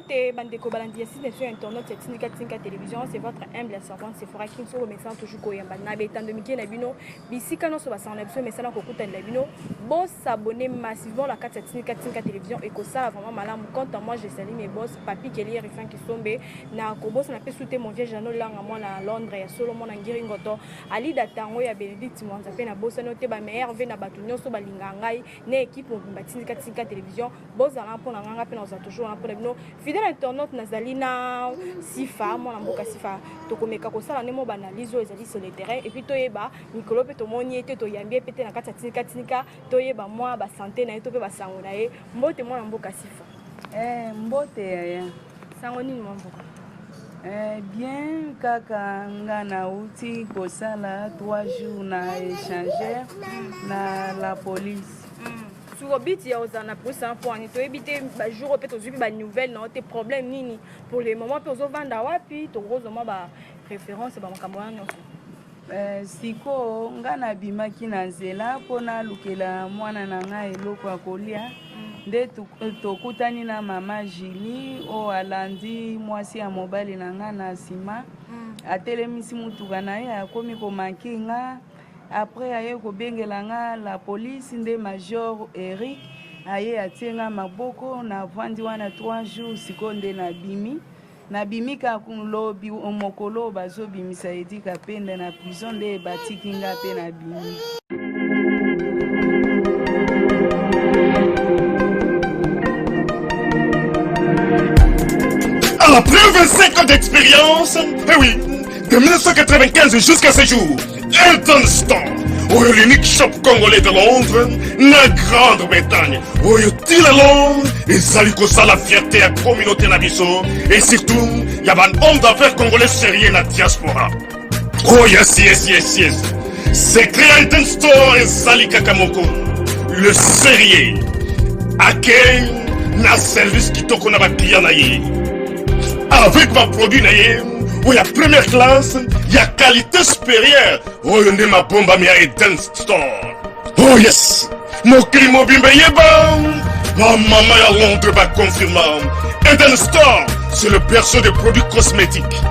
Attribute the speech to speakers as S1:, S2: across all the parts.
S1: Mbote bandeko balandi ya site na biso ya internet ya Tindika Tindika Télévision, c'est votre humble servante Sephora King Soko mesana toujours koyamba na betando mike na bino bisika nyonso basanga na biso mesana kokutana na bino. Bo s'abonner massivement na kati ya Tindika Tindika Télévision ekosala vraiment malamu. Quant à moi, je salue mes boss Papi Kelly Rifin Kisombe na kobosana pe sute mon vieux Jeannot Langa mwana Londres ya solo mwana Ngiri Ngoto Alida Tango ya Benedict Mwanza pe na bosano te ba meilleurs vœux na bato nyonso balinga ngai na équipe mobimba Tindika Tindika Télévision. Bozala mpo na nga, nga mpe nazala toujours wana mpo na bino. Fidèle internaute, nazali na Sifa, mwana mboka Sifa. Tokomeka kosala nde mo baanalyse oyo ezali sur le terrain et puis toyeba mikolo mpe tomoni ye te, toyambi ye mpe te na kati ya Tindika Tindika, toyeba mwa basante na ye to mpe basango na ye. Mbote mwana mboka Sifa.
S2: Mbote yaya.
S1: Sango nini mwa mboka?
S2: Bien kaka nga nauti kosala 3 jours na échangeur na la police.
S1: Siko biti ya ozala na police wana mpo wani toyebi te, bajour oyo mpe tozwi mpe banouvelle na yo te, problème nini pour le moment mpe ozovanda wapi, tokozwa mwa baréférence bamakambo wana nyonso.
S2: Sikoyo nga nabimaki na nzela mpo nalukela mwana na ngai eloko ya kolia, nde tokutani na mama Julie oyo alandi mwasi ya mobali na ngai na nsima, atelemisi mutuka na ye, akomi komanki nga. Après aye kobengela nga la police, nde major Eric aye atie nga maboko, navandi wana 3 jours. Sikoyo nde nabimi, nabimi kaka lobi mokolo bazobimisa Eddy Kapenda na prison, nde batiki nga mpe nabimi.
S3: Après 25 ans d'expérience, eh oui, de 1995 jusqu'à ce jour, Elton Store, oyo l'unique shop congolais de Londres, na Grande-Bretagne, oyo ti lelo ezali kosala fierté ya communauté na biso et surtout ya ba homme d'affaires congolais sérieux na diaspora. Oh yes, yes, yes, yes. Secret Elton Store ezali kaka moko. Le sérieux. Accueil na service kitoko na ba client na ye. Avec ba produit na ye oyo ya première classe ya qualité supérieure, oyo nde mabombami ya Eden Store. Oh yes, mokili mobimba eyeba, bamama ya Londres baconfirma, Eden Store, c'est le berceau des produits cosmétiques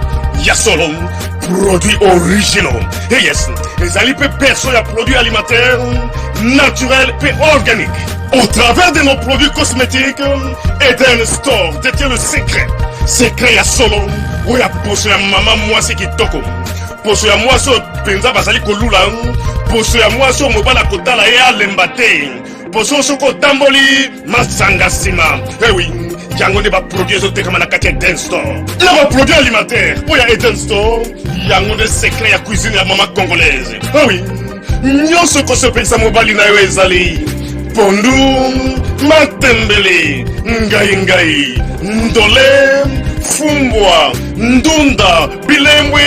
S3: ya solo, produits originaux. Et yes, ezali mpe berceau ya produits alimentaires naturels mpe organiques. Au travers de nos produits cosmétiques, Eden Store détient le secret, secret ya solo oyo ya poso ya mama mwasi kitoko, poso ya mwasi oyo mpenza bazali kolula, poso ya mwasi oyo mobali akotala ye alemba te, poso soki otamboli masanga nsima. Eh oui, yango nde baproduit ezotekama na kati ya Eden Store na baproduit alimentaire oyo ya Eden Store. Yango nde secret ya cuisine ya mama congolaise. Eh oui, nyonso kosepelisa mobali na yo ezali pondu, matembele, ngai ngai, ndole, fumbwa, ndunda, bilembwe,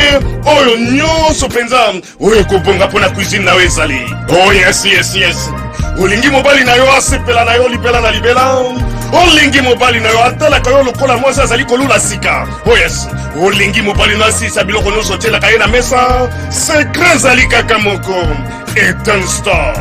S3: oyo nyonso mpenza oyo ekobonga mpo na cuisine na yo ezali. Oh yes, yes, yes. Olingi mobali na yo asepela na yo libela na libela, olingi mobali na yo atalaka yo lokola mwasi azali kolula sika. Oh yes, olingi mobali na asilisa biloko nyonso otielaka ye na mesa. Secret ezali kaka moko, Eden Store.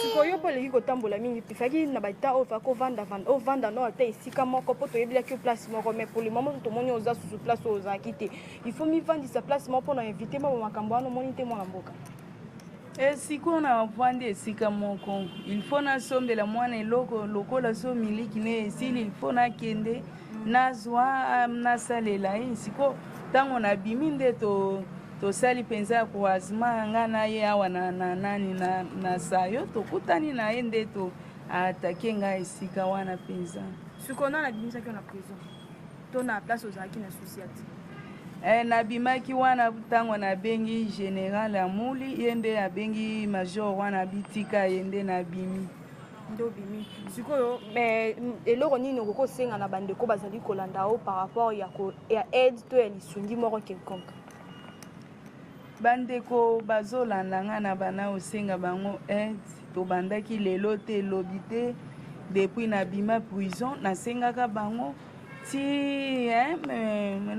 S1: Sikoyo mpo oleki kotambola mingi, efaki na baétat oyo efaki ovanda ovanda no ata esika moko mpo toyebelaki yo place moko, mais pour le moment tomoni oza susu place oyo ozalaki te. Il faut mivandisa place moko mpona éviter mwa makambo wana. Omoni te, mwana mboka?
S2: Sikoyo navandi esika moko, il faut nasombela mwana eloko lokola so miliki ne esili, il faut nakende nazwa nasalela ye. Sikoyo ntango nabimi nde tosali mpenza croisement nga na ye awa na nani na sayo, tokutani na ye nde to attaquer ngai esika wana mpenza.
S1: Sikoyo nani abimisaki yo na prison to na place ozalaki na société?
S2: Nabimaki wana ntango nabengi général Amuli, ye nde abengi major wana, abitika ye nde nabimi.
S1: Nde obimi. Sikoyo eloko nini okoki kosenga na bandeko bazali kolanda yo par rapport ya aide to ya lisungi moko quelconque?
S2: Bandeko bazolanda nga, na bana osenga bango aide. Tobandaki lelo te, elobi te, depuis nabima prison nasengaka bango ti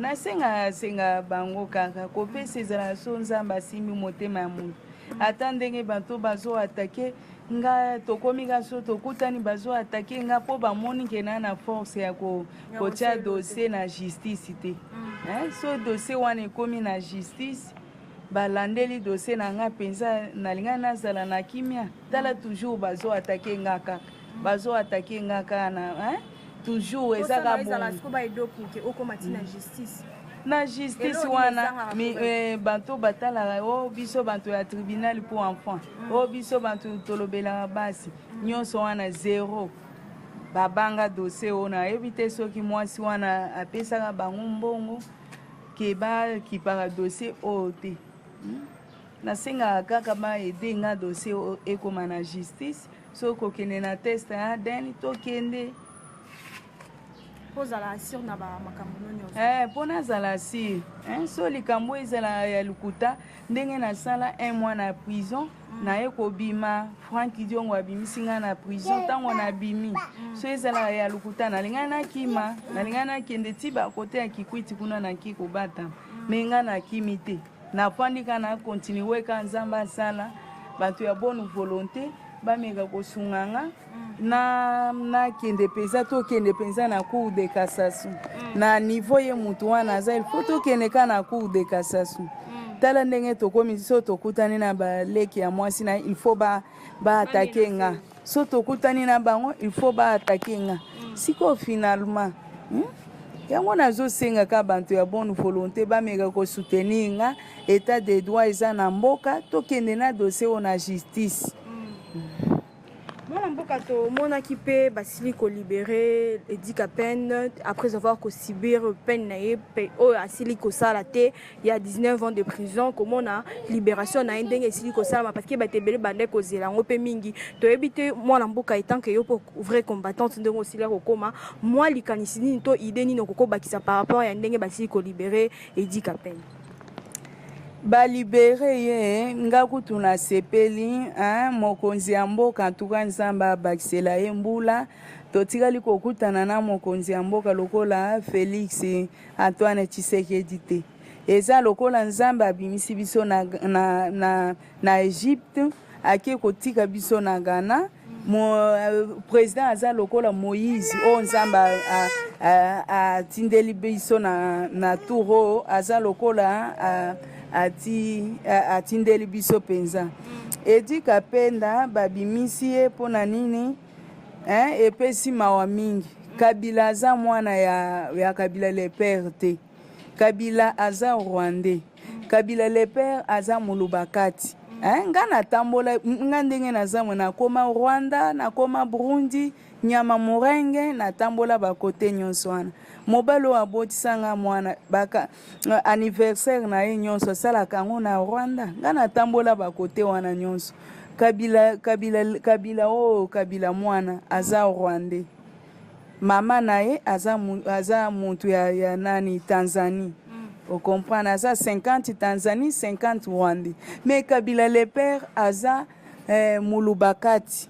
S2: nasenga senga bango kaka kopesa. Ezala so Nzambe asimbi motema ya moto, ata ndenge bato bazoattaquer. Nga tokomi ka so tokutani bazo attaquer nga po bamoni ke na na force ya ko kotia dossier na justice te. Mm. Eh, so dossier wana ekomi na justice balandeli dossier na nga mpenza nalinga nazala na kimia tala toujours bazo attaquer nga kaka mm. bazo attaquer nga kaka na hein? Toujours eza ka
S1: okoma ti na justice.
S2: Na justice wana mi, eh, bato batalaka o oh, biso bato ya tribunal pour enfant mm. o oh, biso bato tolobelaka basi mm. nyonso wana zero babanga dossier oyo nayebi te soki mwasi wana apesaka bango mbongo ke bakipaka dossier oyo te hmm? Nasengaka kaka ba aide nga dossier oyo ekoma na justice soki kokende na test ya ADN tokende.
S1: Mpo ozala sur na bamakambo no nyonso.
S2: Eh, mpo nazala sur eh, so likambo ezala ya lokuta ndenge nasala un mois na prison mm. naye kobima Frank Diongo abimisi ngai na prison ntango nabimi mm. so ezala ya lokuta nalingai nakima mm. nalingai nakende ti bakote ya Kikwiti kuna naki kobata mm. me ngai nakimi te nafandi kaka na continue kaka Nzambe asala bato ya bonne volonté bameka kosunga nga na nakende mpenza tokende mpenza na cour de cassation mm. na niveau ye motu wana aza il faut tokende kaka na cour de cassation mm. Tala ndenge tokomi so tokutani na baleki ya mwasi na il faut baattaquer ba nga so tokutani na bango il faut baattaquer nga mm. Sikoyo finalement hmm? Yango nazosenga kaka bato ya bonne volonté bameka kosoutenir nga état de droit eza na mboka tokende na dossier oyo na justice mm.
S1: Mwana mboka tomonaki mpe basili kolibérer Eddy Kapend après avoir kosubir peine na ye oyo asili kosala te ya 19 ans de prison. Komona libération na ye ndenge esili kosalama parce que bato ebele bande kozela yango mpe mingi toyebi te. Mwana mboka, en tant que yo mpo vrai combattante, ndenge osili kokóma mwa likanisi nini to idée nini okokobakisa par rapport ya ndenge basili kolibérer Eddy Kapend?
S2: Balibérer ye, nga kutu nasepeli. Mokonzi ya mboka ntuka Nzambe abakisela ye mbula. Totikali kokutana na mokonzi ya mboka lokola Félix Antoine Tshisekedi te. Eza lokola Nzambe abimisi biso na, na, na, na Egypte ake kotika biso na Ghana. Mo, président aza lokola Moïse oyo Nzambe atindeli biso na, na tour oyo aza lokola atindeli biso mpenza. Eddy Kapenda babimisi ye mpona nini? Hein, epesi mawa mingi. Kabila aza mwana ya Kabila le père te. Kabila aza rwandais. Kabila le père aza moluba kati. Hein, nga natambola nga ndenge naza mwe nakoma Rwanda, nakoma Burundi, nyama morenge, natambola bakote nyonso wana. Mobali oyo abotisanga mwana baka anniversaire na ye nyonso asalaka yango na Rwanda. Nga natambola bakote wana nyonso. Kabila, Kabila, Kabila oyo Kabila mwana aza rwandais. Mama na ye aza, aza mutu ya nani Tanzanie. Ocomprendre, aza 50 Tanzanie, 50 rwandais. Mais Kabila le père aza moluba kati.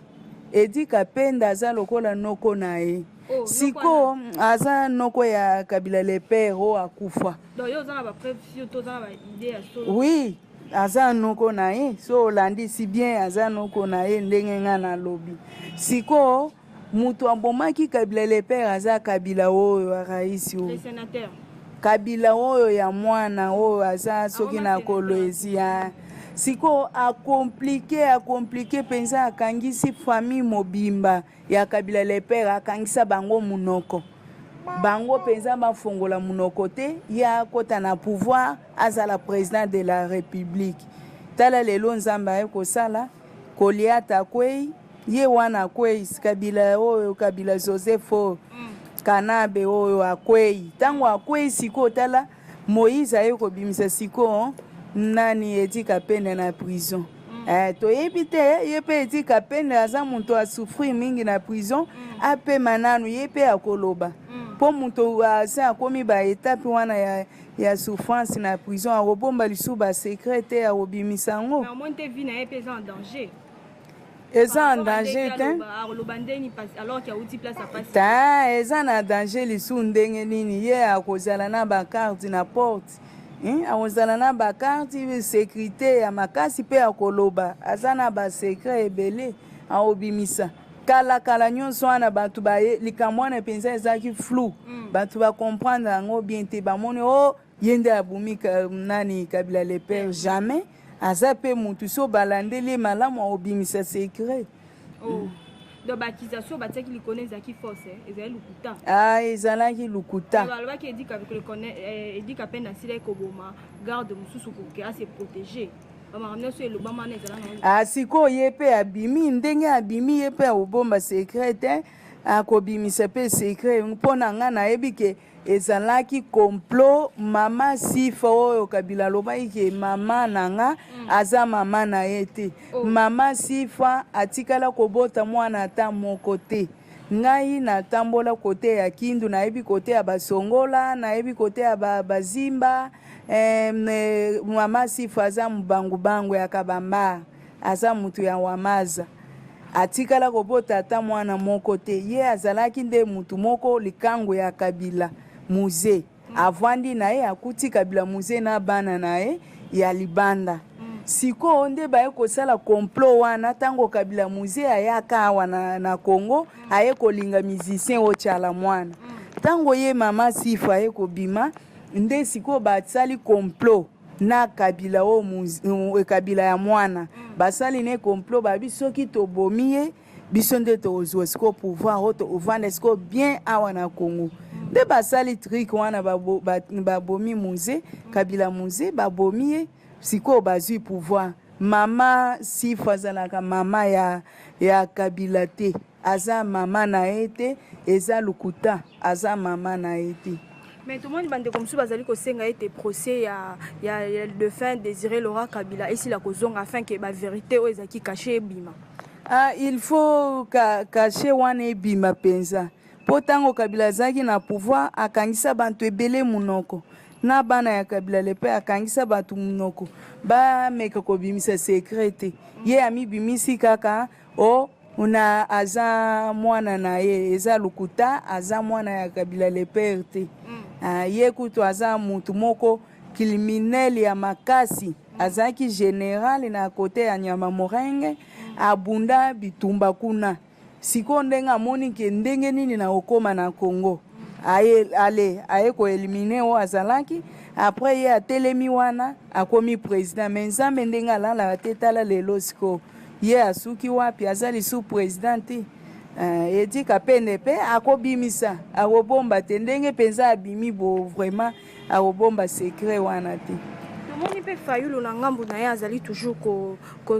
S2: Eddy Kapenda aza lokola noko na ye.
S1: Oh,
S2: sikoyo aza noko ya Kabila le père oyo akufa.
S1: Donc yo oza na bapreuve sûr to oza na baidée ya solo?
S2: Oui, aza noko na ye. So olandisi bien, aza noko na ye ndenge nga nalobi. Sikoyo moto abomaki Kabila le père aza Kabila oyo araisi oyo.
S1: Le sénateur.
S2: Kabila oyo ya mwana oyo aza soki na Kolwezi ya sikoyo acompliquer, acompliquer mpenza. Akangisi famille mobimba ya Kabila le père, akangisa bango monoko, bango mpenza bafongola monoko te. Ye akɔta na pouvoir, azala président de la République. Tala lelo Nzambe aye kosala koliata akwei ye wana akwei Kabila oyo, Kabila Joseph oyo Kanabe oyo akwei. Ntango akwei sikoyo, tala Moïse aye kobimisa sikoyo nani? Eddy Kapende na prison. Toyebi te ye mpe Eddy Kapende aza moto asouffrir mingi na prison. Apema nanu, ye mpe akoloba mpo moto ase akomi baétape wana ya souffrance na prison, akobomba lisusu basecret te, akobimisa yango.
S1: Mais omoni te vie na ye mpe eza en danger?
S2: Eza en danger te.
S1: Akoloba ndeni alors que auti place apasi?
S2: Ta eza na danger lisusu ndenge nini? Ye akozala na bagarde na porte, hein? Akozala na bagarde, sécurité ya makasi mpe akoloba aza na basecret ebele. Aobimisa kala kala nyonso wana. Bato baye likambo wana mpenza ezalaki flou. Bato bacomprendre yango bien te. Bamoni o oh, ye nde abumi nani, Kabila le père. Jamais. Aza mpe mutu so balandeli ye malamu, aobimisa secret.
S1: Oh. Donc baaccusation batiaki likolo ezalaki fausse, ezali lokuta?
S2: Ah, ezalaki lokuta.
S1: Balobaki Eddy Kapend asila ekoboma garde mosusu koke ase protéger. Bamakambo nyonso elobama wana ezala
S2: na Ah, sikoyo ye mpe abimi ndenge abimi, ye mpe akobomba secret te, akobimisa mpe secret. Mpo na nga, nayebi ke ezalaki complot. Mama Sifa oyo Kabila alobaki ke mama na nga, aza mama na ye te.
S1: Oh.
S2: Mama Sifa atikala kobota mwana ata moko te. Ngai natambola kote ya Kindu, nayebi kote ya Basongola, nayebi kote ya Bazimba. Mama Sifa aza mobangubangu ya Kabamba, aza mutu ya Wamaza. Atikala kobota ata mwana moko te. Ye azalaki nde mutu moko likango ya Kabila Mzee. Avandi na ye, akuti Kabila Mzee na bana na ye ya libanda. Sikoyo nde baye kosala complot wana. Ntango Kabila Mzee ayaka awa na Congo, aye kolinga musicien oyo Tshala Mwana. Ntango ye mama Sifa aye kobima, nde sikoyo basali complot na Kabila oyo, Kabila ya mwana. Basali ne complot, babi soki tobomi ye, biso nde tozwa sikoyo pouvoir oyo, tovanda sikoyo bien awa na Congo. Nde basali truc wana, babomi Mzee Kabila Mzee, babomi ye, sikoyo bazwi pouvoir. Mama Sifa azalaka mama ya Kabila te, aza mama na ye te, eza lokuta, aza mama na ye te.
S1: Mais tomoni bandeko mosusu bazali kosenga ete procès ya défunt Désiré Laurent Kabila esila kozonga afin ke bavérité oyo ezalaki caché ebima.
S2: Ah, il faut caché wana ebima mpenza, mpo ntango Kabila azalaki na pouvoir, akangisa bato ebele monoko. Na bana ya Kabila le mpe akangisa bato monoko, bameka kobimisa secret te. Ye amibimisi kaka o na aza mwana na ye. Eza lokuta, aza mwana ya Kabila le père te. Ah, ye kutu aza mutu moko criminel ya makasi. Azalaki général na kote ya Nyama Morenge, abunda bitumba kuna. Sikoyo ndenge amoni ke ndenge nini na okóma na Congo, aye ale aye koéliminer oyo azalaki. Après ye atelemi wana, akomi président. Mais Nzambe ndenge alalaka te, tala lelo sikoyo ye asuki wapi? Aza lisusu président te. Eddy Kapend mpe akobimisa, akobomba te. Ndenge mpenza abimi bo, vraiment akobomba secret wana te.
S1: Tomoni mpe Fayulu na ngambu na ye azali toujours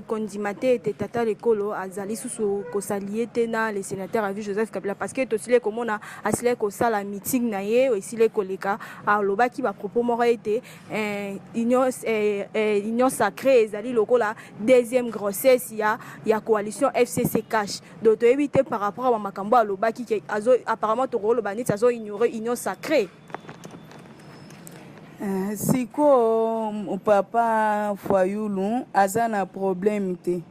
S1: kondima te ete tata lekolo azali susu kosalie te na le sénateur à vie Joseph Kabila, parce que tosili komona asili kosala meeting na ye esili koleka, alobaki bapropos moko ete union sacrée ezali lokola deuxième grossesse ya coalition FCC CACH. Donc toyebi te par rapport a bamakambo alobaki ke apparemment tokoloba neti azo ignore union sacrée.
S2: Sikoyo papa Fayulu aza na problème te.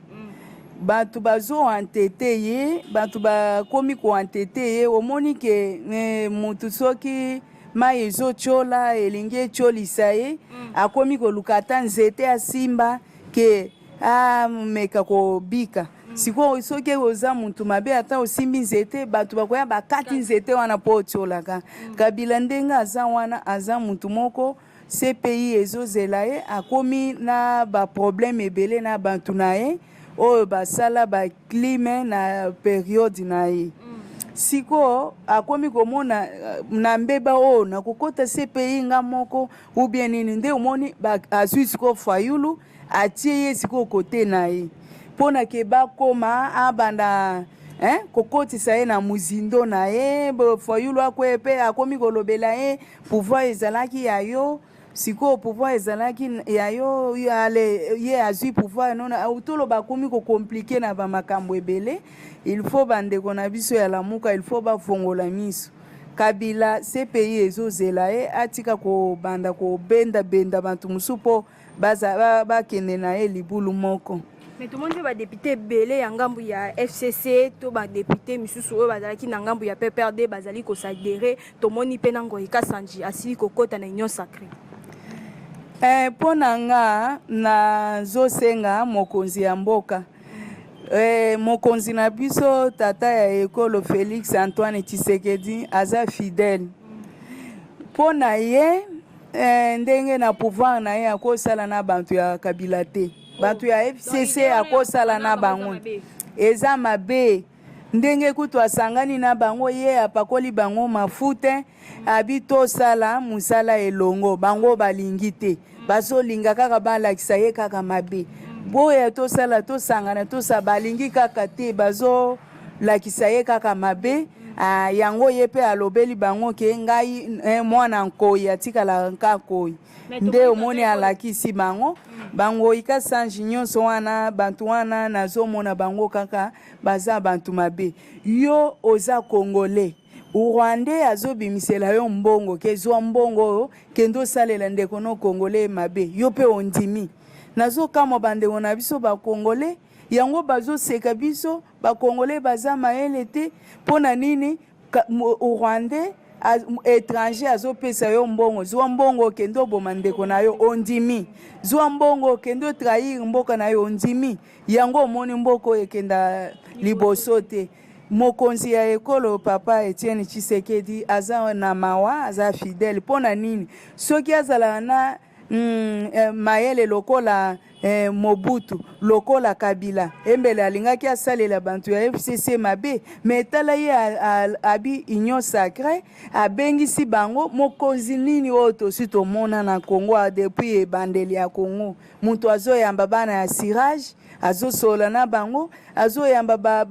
S2: Bato bazoentêter ye, bato bakomi koentêter ye. Omoni ke motu soki mai ezotyola, elingi etyolisa ye, akomi koluka ata nzete asimba ke ameka kobika. Sikoyo soki oza motu mabe, ata osimbi nzete, bato bakoya bakati nzete wana mpo otiolaka. Kabila ndenge aza wana, aza motu moko CPI ezozela ye. Akomi na baproblème ebele na bato na ye oyo basala bacrime na période na ye. Sikoyo akomi komona na mbeba oyo nakokɔta CPI nga moko ou bien nini. Nde omoni azwi sikoyo Fayulu, atie ye sikoyo kote na ye mpo na ke bakoma abanda hein, kokotisa ye na mozindo na ye. Fayulu akwe mpe akomi kolobela ye: pouvoir ezalaki ya yo, sikoyo pouvoir ezalaki ya yo, ale ye azwi pouvoir nono. Toloba akomi kocompliquer na bamakambo ebele. Il faut bandeko na biso ya Lamuka, il faut bafongola miso. Kabila, CPI ezozela ye, atika kobanda kobendabenda bato mosusu mpo bakende na ye libulu moko.
S1: Mais tomoni mpe badéputé ebele ya ngambu ya FCC to badéputé misusu oyo bazalaki na ngambu ya PPRD bazali koadhérer. Tomoni mpe na Ngoyi Kasanji asili kokɔta na union sacrée.
S2: Mpo na nga, nazosenga mokonzi ya mboka. Mokonzi na biso, tata ya ekolo Félix Antoine Tshisekedi, aza fidèle mpo na ye. Ndenge na pouvoir na ye, akosala na bantu ya Kabila te, bato ya FCC akosala na bango eza mabe. Ndenge kutu asangani na bango, ye apakoli bango mafuta, abi tosala mosala elongo. Bango balingi te, bazolinga kaka balakisa ye kaka mabe. Boya tosala, tosangana, tosala, balingi kaka te, bazolakisa ye kaka mabe. Ah, yango ye mpe alobeli bango ke ngai mwana nkoi atikala nka nkoi. Nde omoni alakisi bango bango Kasanji nyonso wana. Bantu wana nazomona bango kaka baza bantu mabe. Yo oza Congolais, Rwandais azobimisela yo mbongo ke zwa mbongo oyo, kende osalela ndeko no Congolais mabe, yo mpe ondimi. Nazokamwa bandeko na biso Bacongolais, yango bazoseka biso. Bacongolais baza mayele te. Mpo na nini Rwandais, étranger azopesa yo mbongo, zwa mbongo okende oboma ndeko na yo, ondimi? Zwa mbongo okende otrahir mboka na yo, ondimi? Yango omoni mboka oyo ekenda liboso te. Mokonzi ya ekolo, papa Etienne Tshisekedi, aza na mawa, aza fidèle. Mpo na nini? Soki azalaka na mayele lokola Mobutu, lokola Kabila, embele alingaki asalela bantu ya FCC mabe. Me tala ye, abi union sacrée, abengisi bango. Mokonzi nini oyo tosi tomona na Congo depuis ebandeli ya Congo, moto azoyamba bana ya cirage, azosola na bango, azoyamba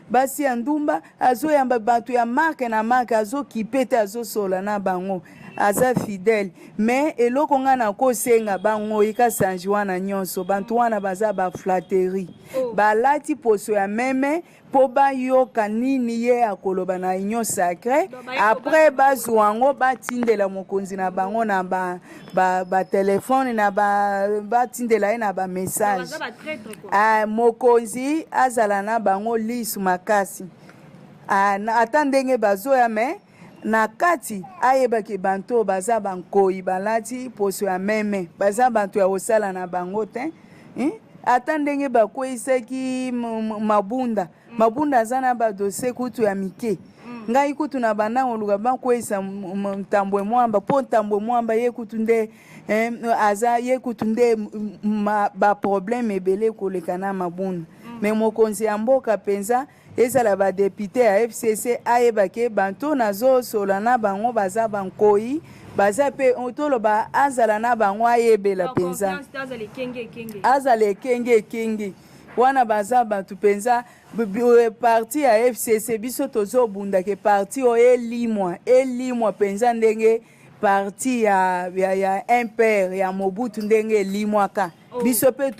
S2: basi ya ndumba, azoyamba bato ya marque na marque, azokipe te, azosola na bango, aza fidèle? Mais eloko ngai nakosenga bango Kasanji wana nyonso, bantu wana baza baflatterie, balati poso ya meme mpo bayoka nini ye akoloba na union sacrée. Après bazwa yango, batindela mokonzi na bango na batelefone, na batindela ye na bamessage. Mokonzi azala na bango lisu makasi. Ata ndenge bazoya, me na kati ayebaki bantu oyo baza bankoi, balati poso ya meme, baza bantu ya kosala na bango te. Ata ndenge bakweyisaki Mabunda, Mabunda aza na badossier kutu ya mike. Ngai kutu na banda koluka bakweyisa Ntambwe Mwamba, mpo Ntambwe Mwamba ye kutu nde aza, ye kutu nde baproblème ebele koleka na Mabunda. Me mokonzi ya mboka mpenza, ezala badéputé ya FCC, ayebake bantu nazosola na bango baza bankoi, baza mpe toloba, azala na bango, ayebela mpenza, azala ekenge ekenge. Wana baza bato mpenza. Parti ya FCC, biso tozobundake parti oyo elimwa, elimwa mpenza ndenge parti ya MPR ya Mobutu ndenge elimwaka. Biso mpe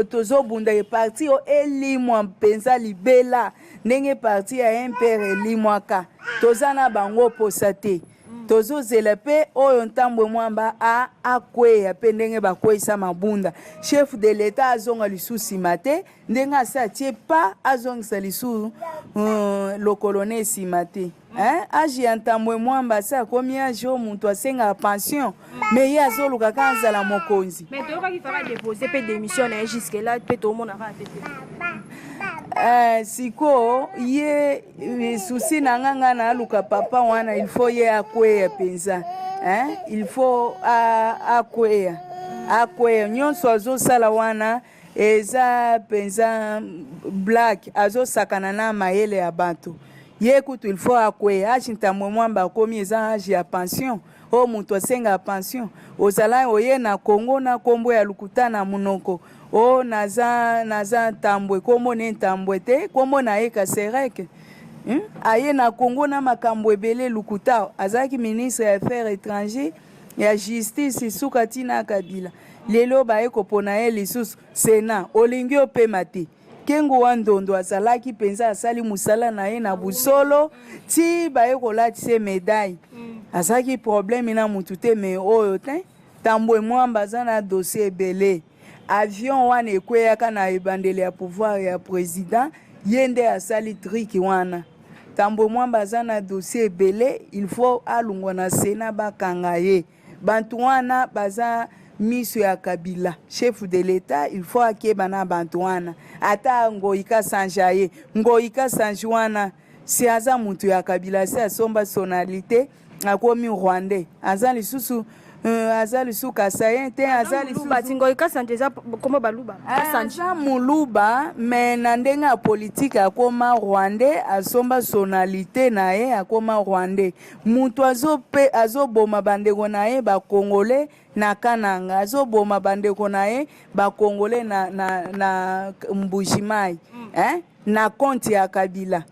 S2: tozobunda parti oyo elimwa mpenza libela ndenge parti ya MPR elimwaka. Toza na bango posa te. Tozozela mpe oyo Ntambwe Mwamba akweya mpe ndenge bakweyisa Mabunda. Chef de l'État azonga lisusu nsima te, ndenge asi atie pa, azongisa lisusu lokolo na nsima te. Âge ya Ntambwe Mwamba asi akomi âge oyo moto asengaka pension, me ye azoluka kaka azala mokonzi.
S1: Mais toyokaki faka dépose mpe démission na ye, jusque là mpe tomonaka te te.
S2: Sikoyo ye souci na nga, nga naluka papa wana, il faut ye akweya mpenza, hein? Il faut akweya, akweya. Nyonso azosala wana eza mpenza blague, azosakana na mayele ya bato. Ye kutu il faut akweya. Âge Ntambwe Mwamba akomi eza âge ya pension, oyo moto asengaka pension. Ozala oye na Kongo na nkombo ya lokuta na monoko o naza Ntambwe, nkombo ne Ntambwe te, nkombo na ye Kasereke, Aye na Kongo na makambo ebele lokuta. Azalaki ministre ya affaires étranger, ya justice, suka ntina Kabila. Lelo baye kopona ye lisusu Sénat, olingi opema te. Kengo wa Ndondo azalaki mpenza, asali mosala na ye na busolo ti baye kolatisa ye médaille. Azalaki problème na mutu te. Me oyo te, Tambwe Mwamba aza na dossier ebele. Avion wana ekweyaka na ebandeli ya pouvoir ya président, ye nde asali truc wana. Tambwe Mwamba aza na dossier ebele, il faut alongwa na Sénat, bakanga ye. Bantu wana baza. Miso ya Kabila chef de l'etat, il faut akeba na bantu wana. Ata Ngoyi Kasanji aye, Ngoyi Kasanji wana si aza mutu ya Kabila, si asomba sonalité, akomi rwandais, aza lisusu aza lisusu kasayen te, aza lisusu
S1: Ngoyi Kasanji eza kombo baluba.
S2: Aza moluba, mais na ndenge ya politike akoma rwandais, asomba sonalité na ye, akoma rwandais. Mutu azope azoboma bandeko na ye bacongolais na Kananga, azoboma bandeko na ye bacongolais na Mbujimai, eh? Na compte ya Kabila,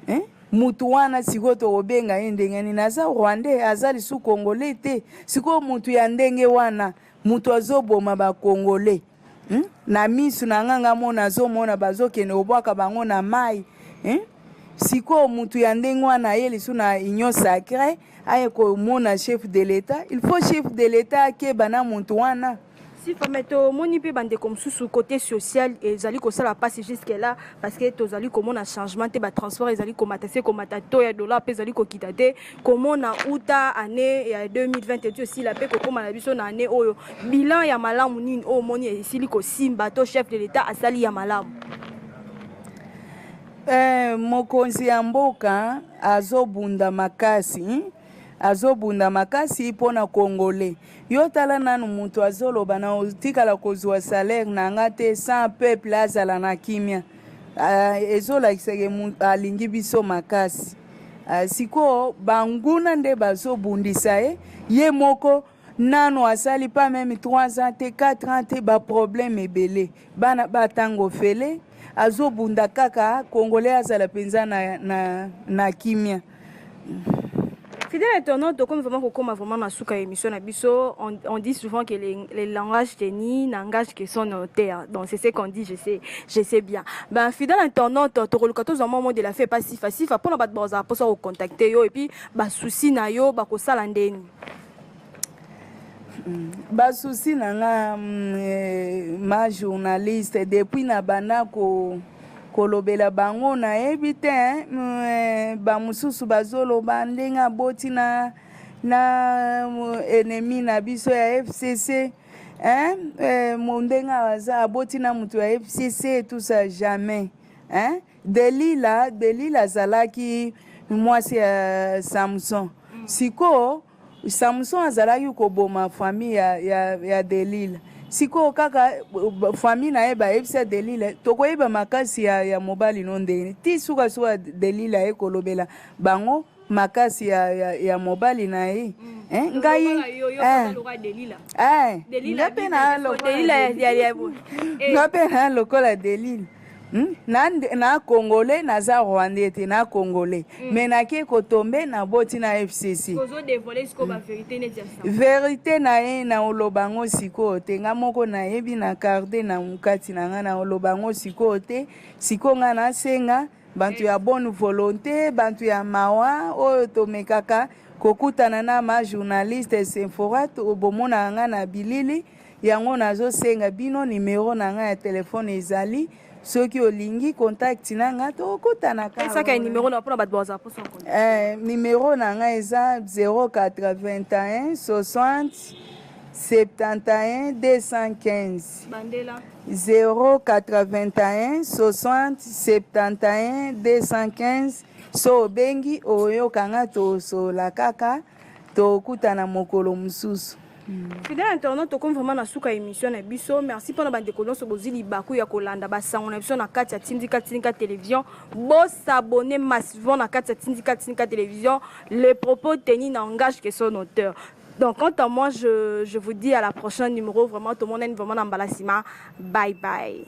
S2: eh? Mutu wana sikoyo tokobenga ye ndenge nini? Aza rwandais, aza lisusu congolais te. Sikoyo mutu ya ndenge wana, mutu azoboma bacongolais, Na misu na nga, nga mona azomona bazokende kobwaka bango na mai, Sikoyo mutu ya ndenge wana aye lisu na Union sacrée, aye komona chef de l'État. Il faut chef de l'État akeba na mutu wana.
S1: Sifa, mais tomoni mpe bandeko mosusu, côté social ezali kosala mpasi jusque là, parce que tozali komona changement te. Batransport ezali komata se komata, to ya dollar mpe ezali kokita te. Komona uta année ya 2021 osila mpe kokóma na biso na année oyo, bilan ya malamu nini oyo omoni esili kosimba to chef de l'État asali ya malamu?
S2: Mokonzi ya mboka azobunda makasi, azobunda makasi mpona congolais. Yo tala nanu, moto azoloba na otikala kozwa salaire na nga te sans peuple azala na kimia. Ezolakisaka alingi biso makasi. Sikoyo banguna nde bazobundisa ye. Ye moko nano asali pas même 3 ans te, 4 ans te, baproblème ebele, bana batango ofele. Azobunda kaka congolais azala mpenza na kimia.
S1: Fidèle internaute, comme vraiment kokoma vraiment na suka émission na biso, on dit souvent que les langages tenus n'engagent que son auteur. Donc c'est ce qu'on dit, je sais bien. Ben, fidèle internaute, tokoluka tozwa mot de la fin pas si facile mpona bato bazala mposa kocontacter yo et puis basusi na yo, bakosala ndeni?
S2: Basusi na nga, ma journaliste, depuis na banda ko kolobela bango, nayebi te, bamosusu bazoloba ndenge aboti na ennemi na biso ya FCC, hein? Ndenge aza aboti na moto ya FCC, tout ça, jamais, hein? Delila azalaki mwasi ya Samson. Sikoyo Samson azalaki koboma famille ya Delila. Sikoyo kaka famille na ye bayebisa Delila: "Tokoyeba makasi ya mobali no ndenge?" Ti sukasuka Delila ye kolobela bango makasi ya mobali na ye. Eh, ngai nga mpe na lokola Delila. Na congolais, naza rwandais te, na congolais. Mais nake kotombe, naboti na FCC. Vérité na ye, na oloba yango sikoyo te. Nga moko nayebi na garde na mokati na nga, na oloba yango sikoyo te. Sikoyo nga nasenga bantu ya bonne volonté, bantu ya mawa oyo tomekaka kokutana na ma journaliste Sephora, bomonaka nga na bilili yango. Nazosenga bino, numero na ngai ya telefone ezali, soki olingi contact na nga, tokokutana.
S1: Pesaka numero na mpona bato bazala mposa.
S2: Numero na ngai eza 081 60 71 215.
S1: Bandela.
S2: 081 60 71 215. So obengi, oyokanga, tosola kaka, tokutana mokolo mosusu.
S1: Fidèle internaute, tokomi vraiment na suka émission na biso. Merci mpona bandeko nyonso bozwi libaku ya kolanda basango na biso na kati ya Tindika Tindika Télévision. Bosabonner massivement na kati ya Tindika Tindika Télévision. Les propos tenus n'engagent que son auteur. Donc quant à moi, je vous dis à la prochaine numéro. Vraiment, tout le monde, vraiment na mbala sima. Bye bye.